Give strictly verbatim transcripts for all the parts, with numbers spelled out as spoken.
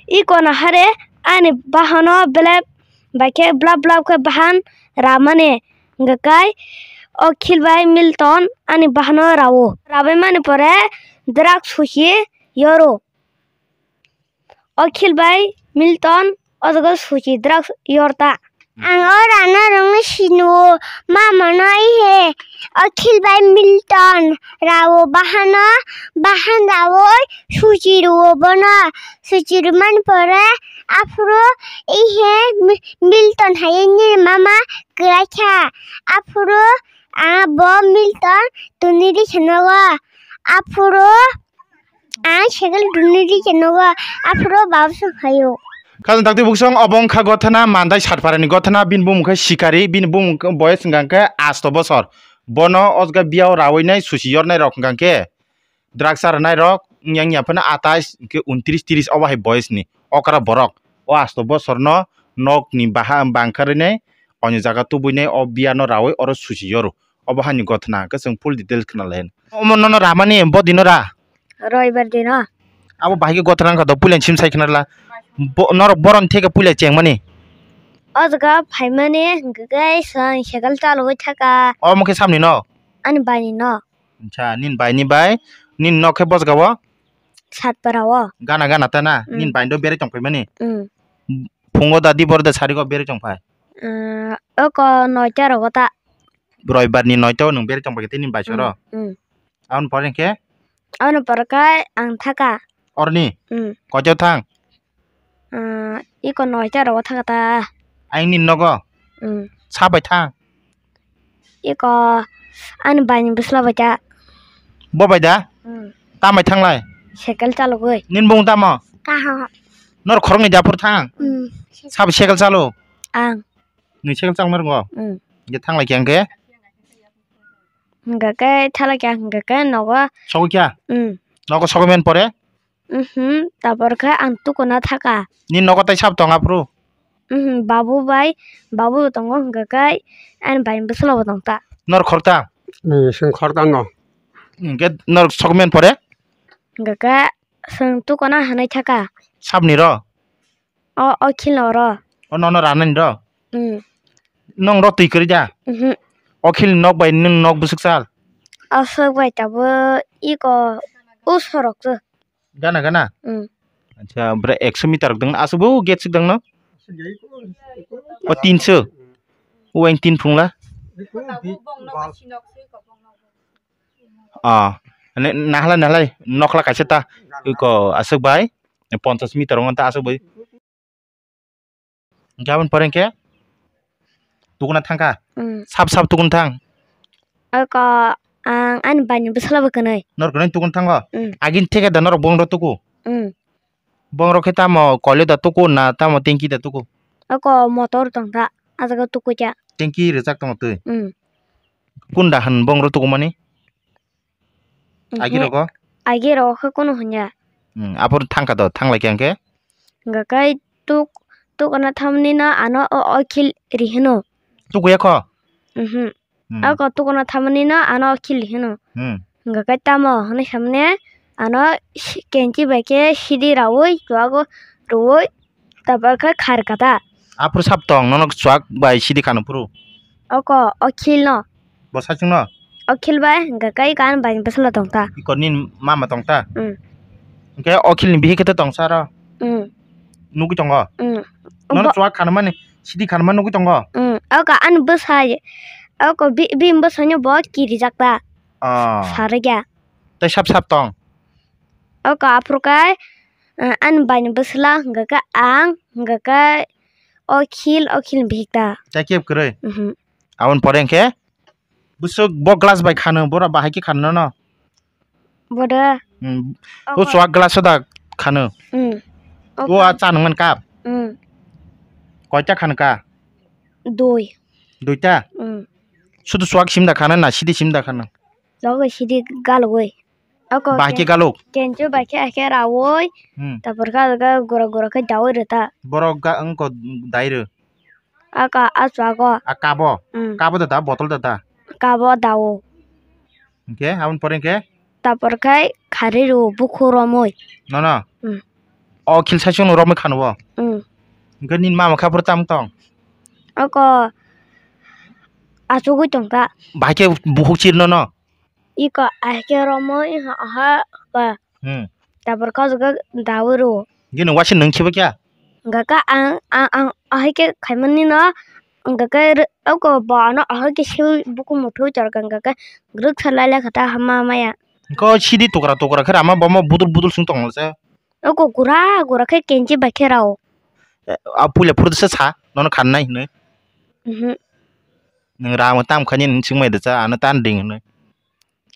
I kono hare ani bahano belep bai khe blap blap khe bahan ramani, hwnkhe kai o Khil bai Milton ani bahano rao. Rabai mani pore drugs suchi yoro. O Khil bai Milton o jaga suchi drugs yorta. Ang o rana rwngwi sino, mama no ihe o Khil bai Milton rao bahano, bahan raoi suchi rwo bono. Suchi rwmani pore aphuru ihe Mi-, Milton hai ni mama kwlai kha. Aphuru a bo Milton tuni ri khe nogo. Aphuru Ang cycle duni di khe nogo, aphuru baba song phaio. Khajang takti buksong obo wngkha gothana, Mandai Satpara ni gothana, bini bumung khe Sikari, bini bumung khe boyes wngkha khe asto bosor. Bono o jaga biyao rawi nai susi yornai rok wngkha khe drugs rwnai rok wngya wngya phano atais hwnkhe untris tris obo hai boyes ni okra borok. O asto bosor no nok ni baha bangkha rinai onyo jaga tubui nai o biya no rawi oro susi yoro. Obo hani gothana hwnkhe chwng full details khna lai. Omo nono ramani bo dino ra? Roibar dino. Abo bahai khe gothana wngkha do, puila sim sai khna la. Bo-, norok boron theke puila chengmani? O jaga phaimani hwnkhe khe chwng cycle chalogwi thaka. Omo khe samni no? Ani baini no. Acha, nini baini bai, nini nok khe bojga o? Satpara o. Gana gana ta na? Mm. Nini baini do berai tongphaimani? Mm. Phungo da dibor da sarigo berai tongphai? Ah, oko noita rogo ta. Roibar ni noita o nwng berai tongphai khe tei nini baisoro? Mm, mm. Aboni pore khe? Aboni pore khe ang thaka. Oroni? Mm. Koito thang? Ah, iko noita rogo thaka ta. Aini nogo? Mm. Sabai thang? Iko ani baini bwsla bai ta. Bo bai da? Mm. Tamai thanglai? Cycle chalogwi. Nini bung tamo? Kaha. Nor khoroknwi da phuru thang? Mm. Sabai cycle chalo? Ang. Nwi cycle chang nor go? Mm. Ge thanglai khe ang khe? Hwnkhe khe thalai khe hwnkhe khe nogo. Sogwi kha? Mm. Nogo sogwi men pore? Mhm, tapor khe ang tukuna thaka. Ni nogo tai sab tong aphuru? Mhm, babu bai, babu tongo hwnkhe khe ani bai bwsla bo tongta. Nor khorta? Ni sing khorta no. Hwnkhe nor sogmen pore? Hwnkhe khe chwng tukuna hwnwi thaka. Sabni ro? O, o khilno ro. O nono ranani ro? Mm. Nong ro twi kwrwi da? Mhm. O khilni nok bai nwng nok bwswk sal? Aswk bai tabuk iko u sorok se. Gana gana? Mm. Acha, bwrwi ekso meter rok dwng, aswk bo gate swk dwng no? O tinso. O ang tin phungla. Ah, ne, nahalai, nahalai, nokla kaisa ta, iko aswk bai, ponchas meter wng ta aswk bai. Hwnkhe aboni pore hwnkhe tukuna thangkha. Mm. Sab sab tukun thang. Oko ang ani baini bwsla bo kwnwi. Nor kwnwi tukun thango? Mm. Agini theke da norok bongro tuku? Mm. Bongro khe tamo koilo da tuku na tamo tanki da tuku? Oko motor tongkha, ah jaga tuku cha. Tanki rwjak tongo twi? Mm. Kunda hwn bongro tukumani? Agi rogo? Agi rogo khe kunu hwnya. Hmm, aphuru thangkha do, thanglai khe hwnkhe? Hwnkhe kai tuk, tukuna thamni no ano o, o khil ri hino. Tukuya kho? Mhm. Hmm. Ako tukuna thamni no ano o khil ri hino. Hmm. Hwnkhe kai tamo hwnwi samne ano si-, kenchi bai khe sidi raui chuago rwui Tabuk khe khar kata. Aphuru sab tong, nono chuak bai sidi khano phuru. Oko, o khil no. Bo sachwng no? O khil bai, hwnkhe kai kan bai bwsla tong ta. Iko nini mama tong ta? Mm. Hwnkhe o khil ni bihik khe tong sa ro? Mm. Nugui tongo? Mm. Nono bo- chuak khano mani, sidi khano mani nugui tongo? Mm. Oko ani bwsai, oko bi-, bini bwsai no bo kirijak ta. Ah. Sarigya. Tei sab sab tong? Oko aphuru kai, eh, ani baini bwsla hwnkha khe ang, hwnkha khe o khil, o khil bihik ta. Chakhe kwrwi? Mhm. Aboni pore hwnkhe bwswk bo glass bai khano, bora bahai khe khano nono? Boda. Hmm. Bo oko chuak glass o da khano? Hmm. Bo oko a cha nungmani cup? Hmm. Koita khano ka? Dui. Duita? Hmm. Sudu chuak sim da khano na sidi sim da khano? Logo sidi galugwi. Ako bahai khe ke-, galuk? Kencho bai khe, khe rawoi. Hmm. Tapor khe alga gura gura khe dawi rwta. Borok ga-, wngko dai rw? Aka a chuago. A kabo? Hmm. Kabo da da, botol da da? Kabo dao. Hwnkhe, aboni pore hwnkhe? Tapor khe khari rw bukhu romwi. Nono? Hmm. O khil saichung no romwi khano bo. Hmm. Hwnkhe nini mama kha phuru tam tong? Oko achugwi tongkha. Bahai khe bukhuk chirno no? Iko ahai khe romwi aha ba. Hmm. Tabor kajagwi dawi rwo. Hwnkhe nwng waisa nwng khiba kya? Hwnkhe ang, ang, ang ahai khe khaimani no, hwnkhe oko bo ano ahai khe swi bukhuk muthwi chorkha, hwnkhe rwksa lailai kha ta hama maya. Hwnkhe sidi tukra tukra khe rama bomo budul budul sung tongla se. Oko gura gura khe kenchi bai khe rao. A puila phuru se sa, nono khan nai hinwi. Mhm. Nwng rama tam khani hinwi swngmai da cha, ano tan ding hinwi.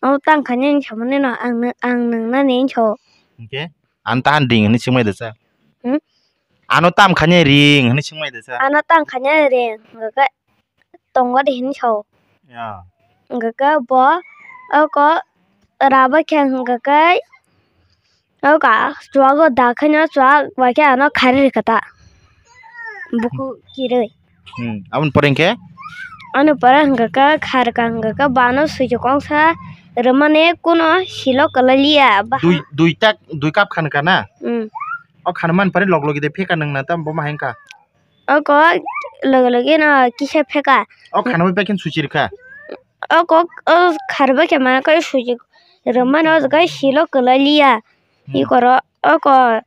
O tang khani hinwi samani no, ang nwng, ang nwng nani hinwi sao. Hwnkhe? Ano tan ding hinwi swngmai da cha. Hmm? Ano tam khani ring hinwi swngmai da cha. Ano tang khani ring, hwnkhe tongo de hinwi sao. Ya. Hwnkhe bo oko raba khe hwnkhe oko chuago da khaino chuak bai khe ano khari rikha ta. Bukhuk kirwi. Hmm, aboni pore hwnkhe? Ani pore hwnkhe kha rwkha hwnkhe bo ano swichwkongsa rwmani kuno silo kwlai liya. Dui, dui tak, dui cup khan kha na? Hmm. O khan man pore log logi de pheka nwng na tam bo ma hengkha. Oko logi logi no kisa pheka. O khanwi bai khe suchi rwkha. Oko o kharwi khe mana khe suchi rwmano o jaga silo kwlai liya. Hmm. Ikoro oko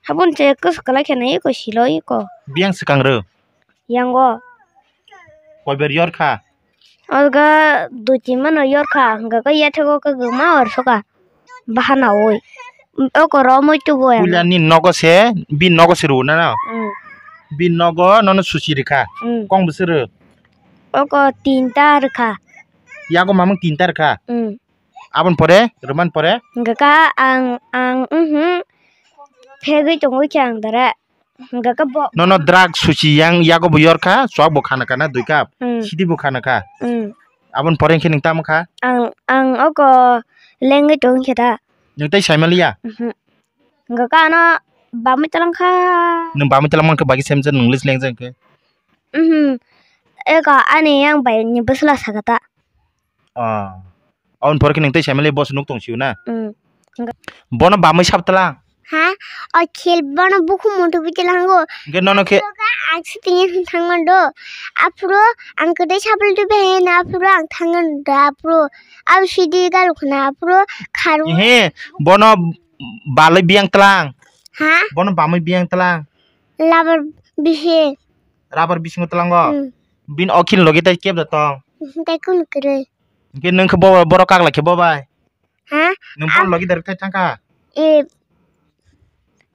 habun che kus kwlai khe na iko silo iko. Biyang swkang rw? Yango. Koiber yor kha? Olga duti mano yor kha, hwnkhe khe yathego khe kwma hor soka. Bahana oi. Oko romoi tubu ya. Puila ni nogo se, bi nogo se rw na no? Mm. Bi nogo nono suchi rikha. Mm. Kong bwswk rw? Oko tinta rikha. Yago mamung tinta rikha? Mm. Aboni pore, rwmani pore? Hwnkhe kha ang, ang, mhm, phegwi tongwi khe ang dare. Hwnkhe khe bo. Nono drug suchi yang yago bo yor kha, chuak bo khana kana dui cup. Hmm. Sidi bo khana kha. Hmm. Aboni pore hwnkhe nwng tamo kha? Ang, ang oko lengwi tong khe da. Nwng tei saimaliya? Mhm. Hwnkhe khe ano bamwi twlang kha. Nwng bamwi twlang mankhe bagwi semjak nwng list lengjak khe? Mhm. Eko ani yang bai ni bwsla sakha ta. Ah. Aboni pore khe nwng tei saimali boss nuk tong sio na? Mm. Bono bamwi sab tlang? Ha? O khil bono bukhuk muthubwi tlango. Hwnkhe nono khe ang sitini thangmando. Aphuru ang kwdai sabul tubui na aphuru ang thangmando aphuru. Abo sidi galukna aphuru kharu. He, bono balwi biyang tlang? Ha? Bono bamwi biyang tlang? Labar bisi. Rabar bisingo tlango? Mm. Bini o khil logi tei kebda tong? Mhm, tei kunu kwrwi. Hwnkhe nwng khe bo, borok kaglai khe bo bai? Ha? Nwng borok logi direct thai thangkha? E.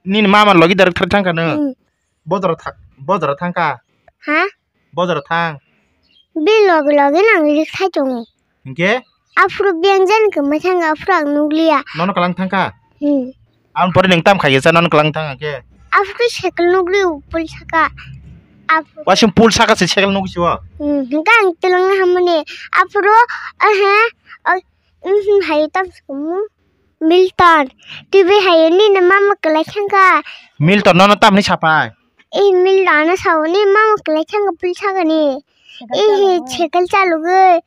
Nini mama logi direct thai thangkha nwng? Mm. Bojaro thang, bojaro thangkha? Ha? Bojaro thang. Bini logi logi nang rik thai tongo. Hwnkhe? Aphuru biyang jani kwmai thangkha, aphuru ang nukliya. Nono kwlang thangkha? Hmm. Aboni pore nwng tam khaikhe cha nono kwlang thangkha khe? Aphuru cycle nukliya, pul saka. Aphuru. Wasing pul saka se cycle nukliya o? Hmm, hwnkhe ang twlangna hamani. Aphuru, ehe, o, mhm, hayo tam se kwmung. Milton, twi bai hayo nini mama kwlai thangkha. Milton nono tamni sapai? Eh, Milton ano sao ni mama kwlai thangkha pul sakani. Eh, cycle chalugwi.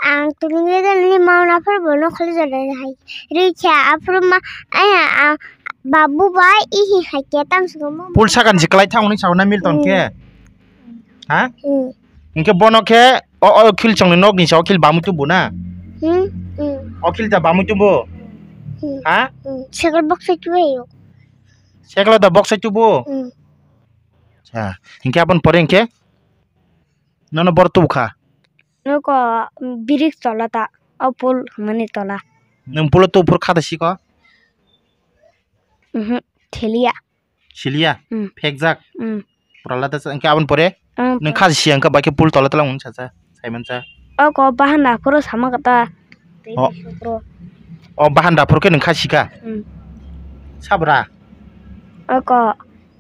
Ang tungwi gani mauna phar bono kholi jora hai. Rikha aphuru ma, aya, a, babu bai, ihi hai khe tam sugo mo. Pul sakani se kwlai thangmani sao na Milton khe? Hmm. Ha? Hmm. Hwnkhe bono khe o, o khil chongni nokni sa o khil bamwi tubu na? Hmm? Hmm. O khil da bamwi tubu? Hmm. Ha? Hmm. Cycle box sai tubu. Cycle da box sai tubu? Hmm. Cha, hwnkhe aboni pore hwnkhe nono bor tubu kha? Noko birik tola ta, o pul hwnmani tola. Nwng pulo tubu phuru kha da siko? Mhm, theliya. Siliya? Hmm. Phekjak? Hmm. Pura lada sa, hwnkhe aboni pore? Nwng kha siya hwnkhe bai khe pul tola tola hwnwi sacha, saimancha. Oko bahan da phuru sama kata. O. O bahan da phuru khe nwng kha sika? Hmm. Sabra? Oko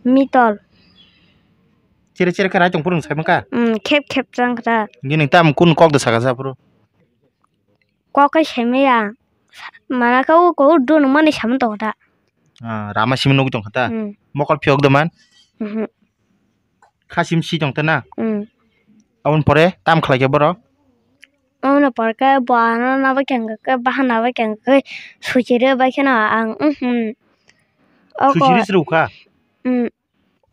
mitol. Chere chere khe rai tong phuru nwng saimankha? Hmm, khep khep chang kha. Hwnkhe nwng tamo kunu kok da saka sa phuru? Kok khe saimaya. Mana khe o ko dunu mani sama tong kha ta. Ah, rama simi nugwi tong kha ta. Hmm. Mokol phiyok da man? Mhm. Kha sim si tong ta na? Hmm. Aboni pore tam khlai khe borok? Aboni pore khe bo ano na bai khe hwnkhe khe bahan na bai khe hwnkhe suchiri bai kheno ang, mhm. Oko suchiri se rw kha? Hmm.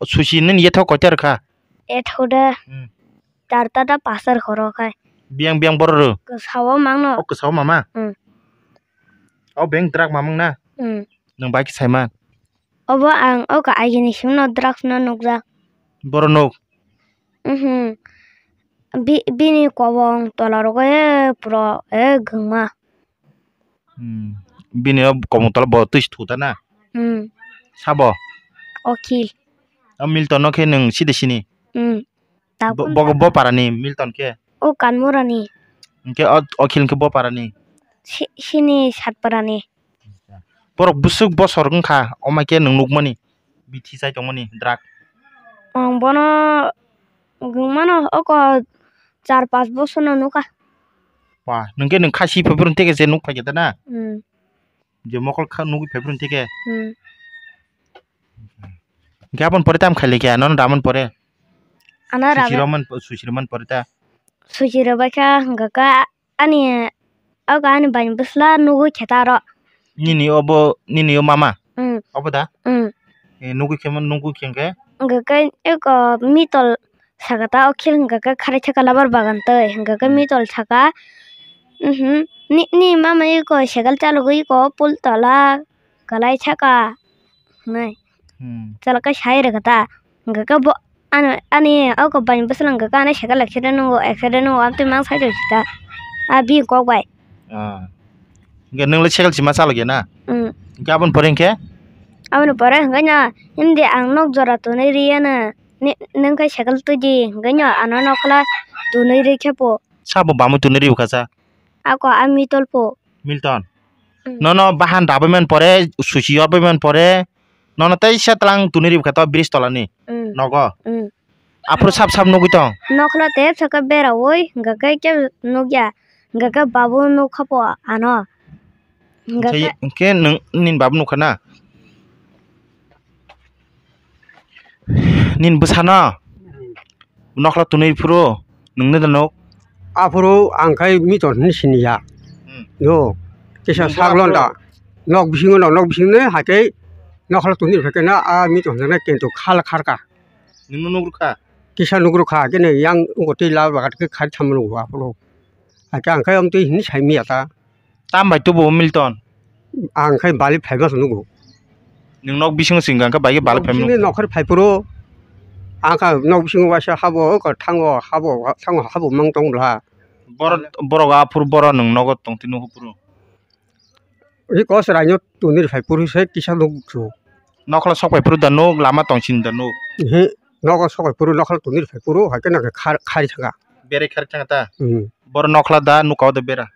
Susi nini yethok koitar kha? Ethok de. Hmm. Charta da pasar khoro khai. Biyang biyang borok rw? Kwsao mangno. O kwsao mama? Hmm. O beng drak mamang na? Hmm. Nwng bai khe saiman? Obo ang o ka agini simno drugs no nukjak. Boro nuk? Mhm. Bi-, bini kobong tola rogo e puro e gwngma. Hmm. Bini o kobong tola bo twi thu ta na? Hmm. Sabo? Okhil. O Milton no khe nwng side sini? Hmm. Bo, bo, bo parani Milton khe? O Kanmurani. Hwnkhe o Okhil khe bo parani? Si-, sini Satparani. Borok bwswk bosor wngkha, omo khe nwng nukmani, bithi chai tongmani, drug. Ang bono wngmano oko char pas bosorno nukha. Ba, nwng khe nwng khasi phaiphuru tei khe je nuk phaikhe da na? Hmm. Je mokol kha nugwi phaiphuru tei khe? Hmm. Hwnkhe aboni pore tamo khailai khe, nono ramani pore? Ano susi rabe-, romani po-, susi romani pore ta? Susi robaikha, hwnkha khe ani, ogo ani bai bwsla nugwi khe ta aro. Nini obo, nini o mama? Mm. Obo da? Mm. Eh, nugwi khe, nugwi khe hwnkhe? Hwnkha khe eko mitol saka ta, o khil hwnkha khe kharai thaka labar bagan twi, hwnkha khe mm mitol saka, mhm, ni, ni mama eko cycle chalogwi eko pul tola kwlai saka. Hwnwi. Hmm. Chala khe sai rwkha ta. Hwnkha khe bo ani, ani o kok bai bwswlang hwnkha khe ani cycle accident wngo, accident wngo, amtwi mang sai tong sita. A bini kok bai. Ah. Hwnkhe nwng le cycle sima chalok ya na? Hmm. Hwnkhe aboni pore hwnkhe? Aboni pore hwnkhe no, hindi ang nok jora tonwi riyano. Ni, nwng khe cycle twi di, hwnkhe no ano nokhla tonwi rikhe po. Sabo bamwi tonwi rikha sa? Ako a mitol po. Milton. Mm. Nono bahan dabwi man pore, susi yorbai man pore, nono teisa tlang tuni ribkha to bridge tolani. Mm. Nogo. Mm. Aphuru sap sap nugwi tong. Nokhla tep saka bera oi, hwnkha khe kebo nukya. Hwnkha khe babu nukha po ano. Hwnkha khe, hwnkhe nwng nini babu nukha na? Nini bwsano nokhla tunui phuru nwng nw da nuk? Aphuru ang khai Milton hinwi siniya. Hmm. No, kisa sak londa. Nok bisingo no, nok bisingni hai khe nokhla tunui phai khe na a Milton hinwi kintu khal kharka. Nwng nuk rwkha? Kisa nuk rwkha, kene yang ungko twi lal bagat khe khai thamno aphuru. Hai khe ang khai amtwi hinwi sai miya ta. Tam bai tubu Milton? Ang khai bali phaiba se nugo. Nwng nok bisingo se wngkha, hwnkhe bai khe bali phai mano? Nok bisingo nokhor phai phuru. Ang kha nok bisingo waisa habo, oko thango habo, thango habo mang tong bwla. Borok, borok aphuru borok nwng nogo tong twi nugo phuru. Ri kos raino tunir phai phuru se kisa nuk su. Nokhla sok phai phuru da nuk, lama tong sini da nuk? Ehe, nogo sok phai phuru, nokhla tunir phai phuru, hai khe nang khe khar-, khari thanga. Bere khari thanga ta? Hmm. Borok nokhla da nuk kao da bera?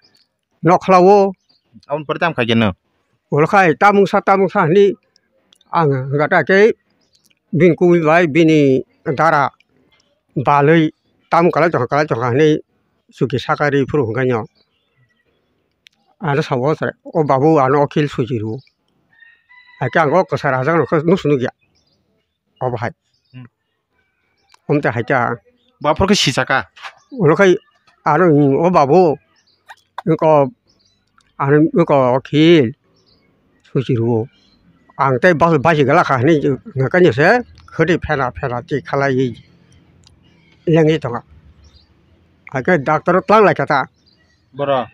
Nokhla o. Aboni pore tamo khaikhe nwng? Olo khai tamung sa, tamung sa hinwi ang hwnka ta khe bini kubui bai bini dara balwi tamung kalai tongkha, kalai tongkha hinwi suki saka ri phuru hwnkhai no. Ano sabo chwrai, o babu ano o khil suichi rwo. Hai khe ang o kwchar ajak no khe nusu nukya. Obo hai. Hmm. Omte hai ta. Bo aphuru khe sijak kha? Ulo khai aro, o babu, eko, ano eko khil suichi rwo. Ang tei bas-, basi gala kha hinwi hwnkhe se khwtwi phena phena twi khalaiwi lengwi tongo. Hai khe doctor o twlang lai kha ta. Boro?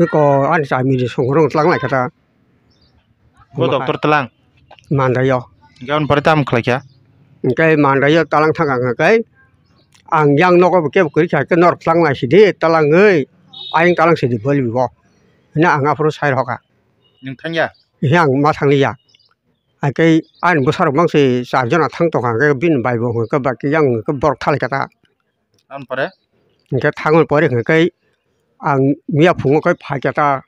Eko ani chamiri songro twlang lai kha ta. Bo doctor twlang? Mandaio. Hwnkhe aboni pore tamo khlai kha? Hwnkhe mandaio twlang thangkha hwnkhe ang yang nogo bo kebo kwrwi kha khe norok twlang lai sidi twlangwi ayang twlang sidi bwlwi bo. Hwnwi ang aphuru sai rwkha. Nwng thangya? He ang ma thangli ya. Hai khe ani bwsarok mangse char jona thang tongkha hwnkhe bini bai bo hwnkhe bai khe yang hwnkhe borok thalai kha ta. Aboni pore? Hwnkhe thangmani pore hwnkhe ang miya phungo khe phai khe ta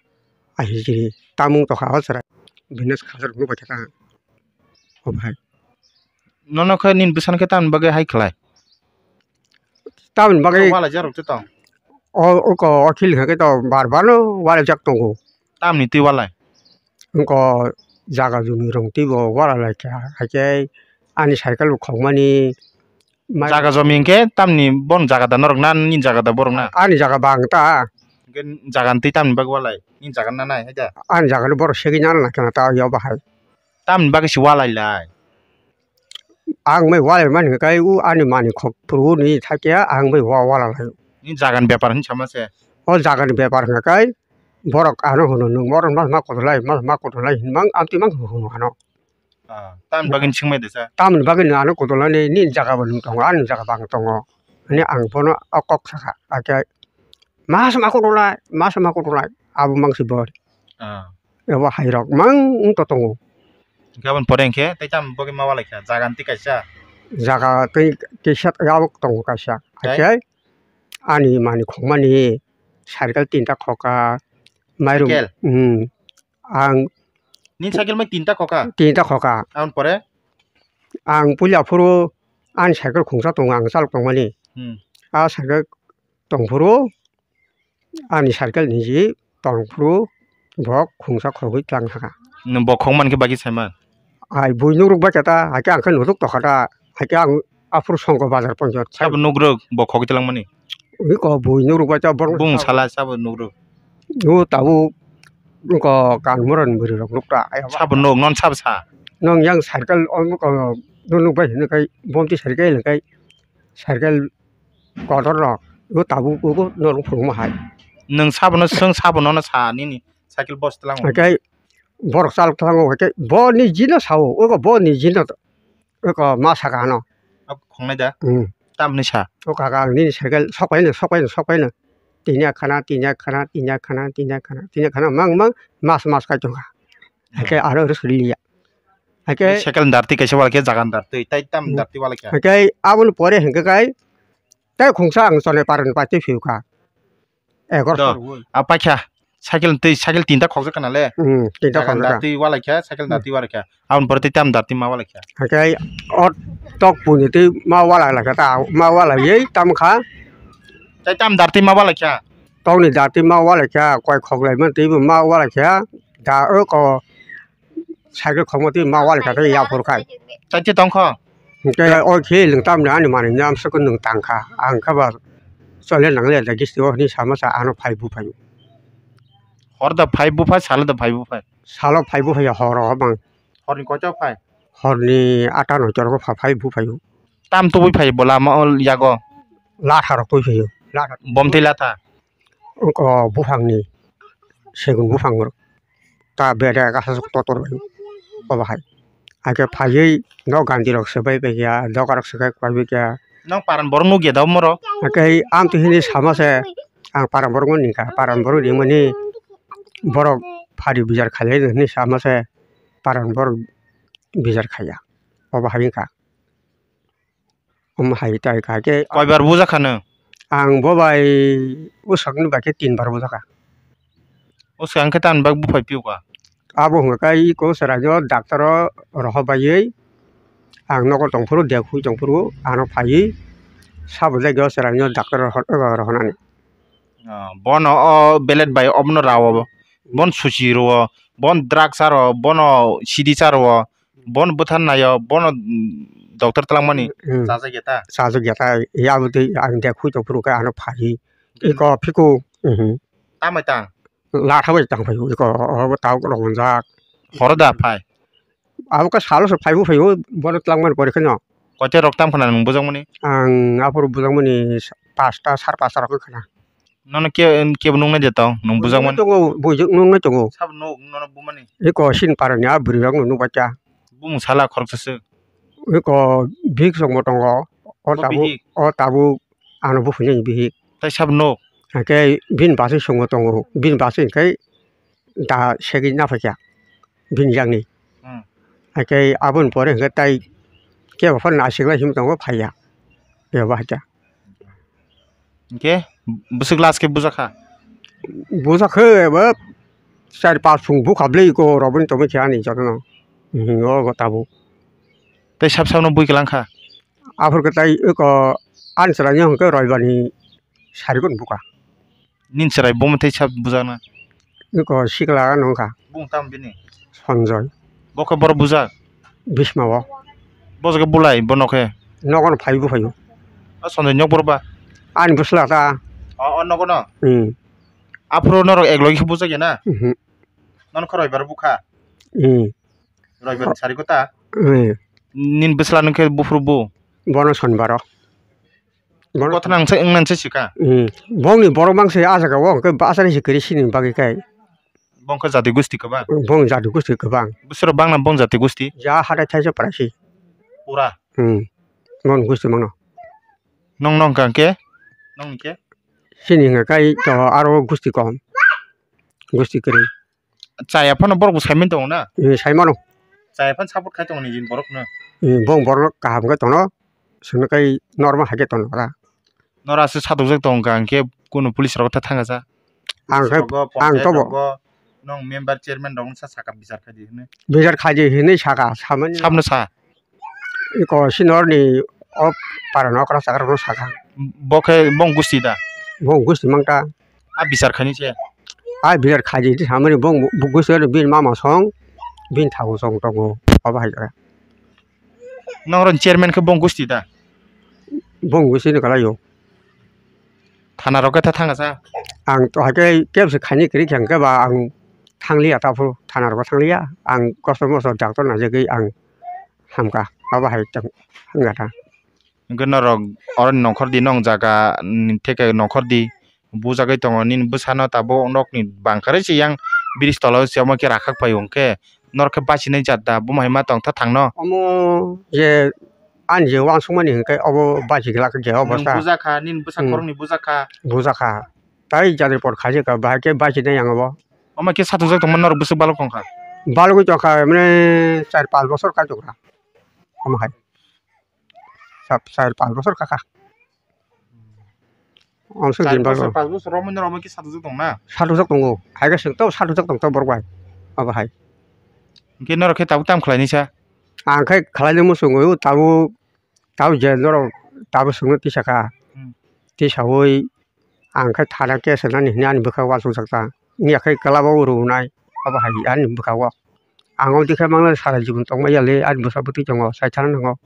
ahijiri tamung tokha o chwrai business khajak nukbai khe ta o bhai. Nono khe nini bwsano khe tamni bagwi hai khlai? Tamni bagwi walaijak rok tong? O, oko o khil hwnkhe to bar bar no walaijak tongo. Tamni twi walai? Wngkha jaga jumi rwng twibo wara lai kha, hai khe ani cycle bo khokmani. Jaga jumi hwnkhe tamni bono jaga da norok na nini jaga da borok na? Ani jaga ba ang ta. Hwnkhe jaga ni twi tamni bagwi walai? Nini jaga nanai hai da? Ani jaga no borok segwi nana nai kheno ta o bahai. Tamni bagwi se walai lai? ang bai walai mani hwnkhe kai u ani mani khok phuru ni thakya ang bai wa wala lai. Ni jagan bepar hin sama se. O jagan bepar hwnkhe kai borok ano hwno nwng moro ma ma kotor lai ma ma kotor lai hinmang amtwi mang hwno ano. Ah, tamni bagwi singmai desa. Tamni bagwi no ano kotor lai ni jaga bo nwng tongo ani jaga bang tongo. Ani ang bono o kok saka ake mas ma kotor lai mas ma kotor lai abo mangsi bor. Ah. Abo hai rok mang wng to tongo. Gabon pore hwnkhe tei tam bagwi ma walai kha jaga twi kaisa. Jaga twi kisa abo tongo kaisa. Tei? Hakhe ani mani khokmani cycle tinta khoka mairum. Cycle? Hmm. Ang ni cycle mai tinta khoka? Tinta khoka. Aboni pore? Ang puila phuru ani cycle khungsa tongo ang chalok tongmani. Hmm. A cycle tongphuru ani cycle niji tongphuru bo khungsa khogwi tlang thaka. Nwng bo khok mankhe bagwi saiman? Ai bui nukruk bai khe ta, hai khe ang khe nutuk tokha ta, hai khe ang aphuru Songko bazar ponjot. Sabo nukruk bo khogwi twlangmani? Ui ko bui nukruk bai ta borok. Bung sala sabo nukruk? O tabuk ko kan moron bwrwi rok nuk ta. Sabo nuk, non sabo sa? Nong yang cycle o nuk, nuk bai hwnwi kai bomti cycle kai cycle. Kotor rok, bo tabuk bo norok phunukma hai. Nwng sabono swng, sabono no sa nini cycle bos tlango. Hake borok chal tlango, hake bo ni jino sao, ogo bo ni jino, ogo ma saka ano. Abo khongnai da? Hmm. Tamni sa? O kaka ang nini cycle sokpaino, sokpaino, sokpaino. Tini khana, tini khana, tini khana, tini khana, tini khana mang mang mas mas kai tongkha. Hake aro oro suli liya. Hake cycle darti kaisa wala khe jaga darti, tai tam darti wala khe. Hake aboni pore hingke kai. Tei khungsa ang chole paran paite phiu kha. Egor. Do, sor woi. A paikha, cycle tei cycle tinta khokjak kana le? Hmm, tinta khokjak. Jagan darti wala khe, cycle darti wala khe. Aboni pore tei tam darti ma wala khe. Hake o tok puni tei ma wala la khe ta, ma wala yei tam kha. Tei tam darti ma wala khe. Tokni darti ma wala khe, koi khoklai man tei ma wala khe. Da o ko. Cycle khokma twi ma wal kha tei yaphur khai. Chaite tongkho. Hwnkhe o khe nwng tamni ani manwi ni amswk nwng tangkha. Ang khe ba chole nangle da gisti o hwnwi sama sa ano phai buphaio. Hor da phai buphai, salo da phai buphai. Salo phai buphai horo bang. Horni koito phai? Horni ata noito rogo pha phai buphaio. Tam tubui phai bo lama o yago? Latha rok tubui phaio. Latha. Bomtwi latha? Wngkha buphangni segun buphang ta bere gasa totor bai obo hai. Hakhe phaiwi nok ganti rok swbai bai ya, doga rok swbai bai ya. Nang paran borok nukya da omoro? Hakhe amtwi hini sama se ang paran borok no ningkha, paran borok ringmani borok phari bijar khailai hini sama se paran borok bijar khaiya obo hai wngkha. Omo hai tai kha khe. Koibar bujakha nwng? Ang bo bai bwsakni bai khe tinbar bujakha. O swkang khe tamni bagwi buphai phiyokha? Abo hwnka khe iko chwraino doctor o rohor baiwi ang nogo tongphuru, dek hui tongphuru, ano phaiwi sabo jaga o chwraino doctor o rohor, rohornani. Ah, bono o belet bai obono rao, bono suchi rwo, bono drugs aro, bono sidi cha rwo, bono bwtharnaio, bono, mm, doctor twlangmani. Hmm. Chajak ya ta? Chajak ya ta, ya bo twi ang dek hui tongphuru khe ano phaiwi. Iko phiko, mhm. Tamai tang? Latha bai tang phai iko, obo tabuk rok wngjak. Horo da phai? Abo khe salo se phaibo phaio, bono twlangmani pore kheno. Koite rok tam khna nwng bujakmani? Ang aphuru bujakmani pasta, sar pasta rok khna. Nono ke, kebo nuknai de tong, nwng bujakmani? Nuknai tongo, buijo-, nuknai tongo. Sabo nuk, nono bumani? Eko sin parani a bwrwi rok no nukbaikha. Bumung sala khoroksa se. Eko bihik songbo tongo. O tabuk, bihik? O tabuk ano buphini bihik. Tai sabo nuk? Hake bini bachwi songbo tongo. Bini bachwi hwnkhe da segwi naphaikha. Bini yakni. Hmm. Hake aboni pore hwnkhe tai kebo phano naisiklai himwi tongo phaiya. Eba hakhe. Hwnkhe bwswk last khe bujakha? Bujakha eba char pas phung bukha bwlwi eko roboni tongwi khe ani jotono. Hmm, o tabuk. Tei sab sabno bui kwlangkha? Aphuru khe tai eko ani chwraino hwnkhe roibani sarikon buka. Nini chwrai bomo tei sab bujakna? Eko sikla ano wngkha. Bung tam bini? Sanjoy. Bo khe borok bujak? Bisma o. Bo jaga bulai, bo nokhe? Nogono phai buphaio. O Sanjoy nyok borok ba? Ani bwsla ta. O, o nogono? Hmm. Aphuru norok ek logi khe bujak ya na? Mhm. Nono khe roibar bukha? Hmm. Roibar sari kota? Hmm. Nini bwsla nung khe buphuru bu? Bono sonbaro. Bono Kothana ang sai wngna sai sika. Hmm. Bongni borok mang se ah jaga o hwnkhe bachari se kwrwi sini bagwi kai. Bongkha jati gusti kwbang? Bong jati gusti kwbang. Bwswrok bangna bong jati gusti? Ja hathai thaisa praisi. Pura? Hmm. Bong gusti mangno. Nong nong kang khe? Nong ni khe? Sini hwnkha kai to aro gusti kom. Gusti kwrwi. Chaya phano borok bo saimani tongo na? Eh, saimano. Chaya phano support khai tongo nini borok no? Eh, bong borok kaham khe tono. Sini kai normal hai khe tono ra. Nora se satukjak tongo hwnkha hwnkhe kunu police rok ta thangasa. Ang khe, police rogo, ang panchayat tobo. Rogo, nong member chairman rok sa saka bichar khai di hwnwi. Bichar khai di hwnwi saka samani. Sabno sa? Iko sinorni o para nokra sakra no saka. Bo khe bong gusti da? Bong gusti mangta. A bichar khaini se? A bichar khai di samani bong gusti bin mama song bin thago song tongo obo hai. Nong oro chairman khe bong gusti da? Bong gusti ni kalai o. Thana rok khe ta thangasa? Ang to hai khe kebse khaini kwrwi khe hwnkhe ba ang thangliya ta phuru thana rok thangliya. Ang kosto mosto doctor naijagwi ang hamkha. Abo hai tong hamkha ta. Hwnkhe norok oroni nongkhor di nong jaga ni theke nongkhor di. Bujagwi tongo nini bwsano tabuk nokni bangkharwi se yang bridge tola o se omo khe rakhak pai hwnkhe norok khe bachinai jat da buma hai ma tongtha thangno? Omo je ani je uansukmani hwnkhe obo bachi glak je obosta. Nwng bujakha, nini bwsa Hmm. Khoroknwi bujakha. Bujakha. Tai jadri por khaijak kha, bahai khe bachinai yang obo. Omo khe satungjak tongmani norok bwswk balok tongkha? Balogwi tongkha, mane char panch bochor kai tongkha. Omo hai. Sab-, char panch bochor kaka. Ang sung Char din bochor, bagwi. Panch bochor romwi norok khe satungjak tong na? Satungjak tongo. Hai khe sung to satungjak tong to borok bai. Abo hai. Hwnkhe norok khe tabuk tam khlainai sa? Ang khe khlainai muchungo tabuk, tabuk je norok tabuk sungno tisa kha. Hmm. Tisaui Ang khe thana case rwnani hwnwi ani bwkha uansukjak ta. Wngya khe kwlabo rwnai, abo hai ani bwkha o. Ang o dikhe mangno sara jibon tongmaya le, ani bwsa bwtwi tongo, sai thana nango.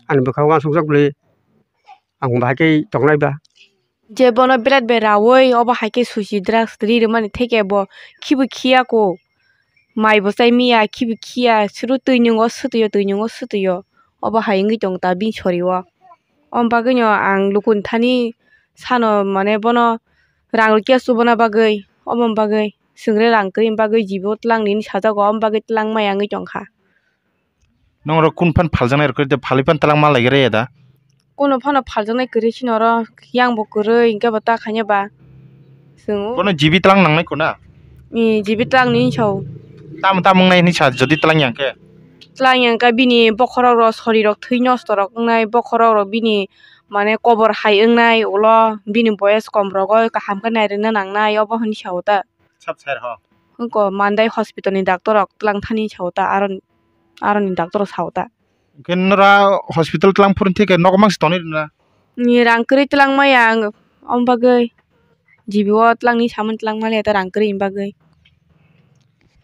Ani bwkha uansukjak le, ang bahai khe tongnai ba. Je bono berat beraui, obo hai khe suichi drugs ri rwmani theke bo khibi khiya ko. Mai bo chai miya, khibi khiya, suru twi nungo swtwi o, twi nungo swtwi o. Obo hai wngwi tong ta bini sori o. Om bagwi no ang lukuni thani sano mane bono rang rwkhe chubana bagwi, omo bagwi chwngre rang kwrwi bagwi jibo twlang nini sajago, om bagwi twlang maya wngwi tongkha. Nongrok kun phan phaljaknai rok kwrwi de phalwi phan twlang ma lai gra ya da? Kuno phano phaljaknai kwrwi sino oro, yang bo kwrwi hwnkhe bo ta khaina ba. Chwng o. Bono jibi twlang nangnai kho na? Ee, jibi twlang ni hinwi sa o. Tamo tamo wngnai hinwi sa jodi twlang ya hwnkhe? Twlang ya hwnkhe bini bokhorok rok sori rok thwi nosto rok wngnai, bokhorok rok bini mane kobor hai wngnai ulo, bini boyes kom rogo kaham khe nai rwna nangnai obo hinwi sa o ta. Sab sir ho. Hwnkhe o Mandai hospital ni doctor rok twlang thani sa o ta, aro, aroni doctor rok sa o ta. Hwnkhe nora hospital twlang phuru thike nogo mangsi tonwi rwna? Ni rang kwrwi twlang maya ang, om bagwi jibi o twlang ni samani twlang maliya ta rang kwrwi ni bagwi.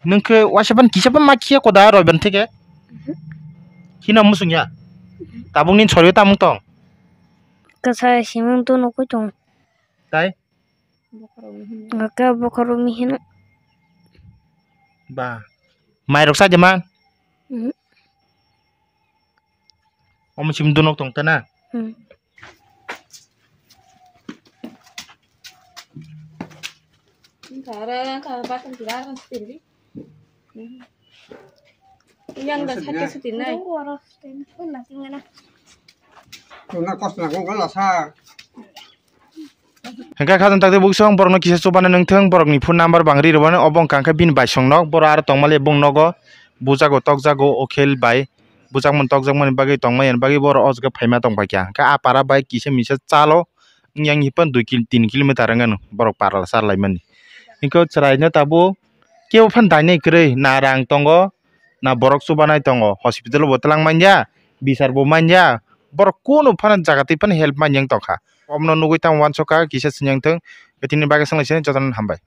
Nwng khe waisa ban kisa ban ma khiya koda roiban thike? Mhm. Khina musung ya? Tabuk ni sori o tamung tong? Kasa simung to nukui tong. Tai? Hwnkhe bokhorok ni hino. Ba. Mai rok sa de man? Mhm. Omo sim dunok tong ta na? Mhm. Yang da sakhe suti nai. Tuna kos na kung kala sa. Hwnkhe kha chwng takte buksong borokno kisa chubana nangthung, borokni phone number bang ri rwmani, obo wngkha khe bini baisong nok, borok aro tongmali bong nogo bujago tokjago, o khel bai bujakmani tokjakmani bagwi tongmani bagwi borok o jaga phaima tongpaikha. Hwnkhe a para bai kisa misa chalo wngya wngya phano dui kil-, tin kilometer wngya borok para charlaimani. Hwnkhe chwraino tabuk kebo phano dainai kwrwi, na rang tongo, na borok chubanai tongo, hospital bo twlang manya, bisar bo manya, borok kunu phano jaga twi phano help manya wng tongkha. Omono nugwi tamo uansukha kisa sini wngthung, tini bagwi swnglaisani jotono hambai.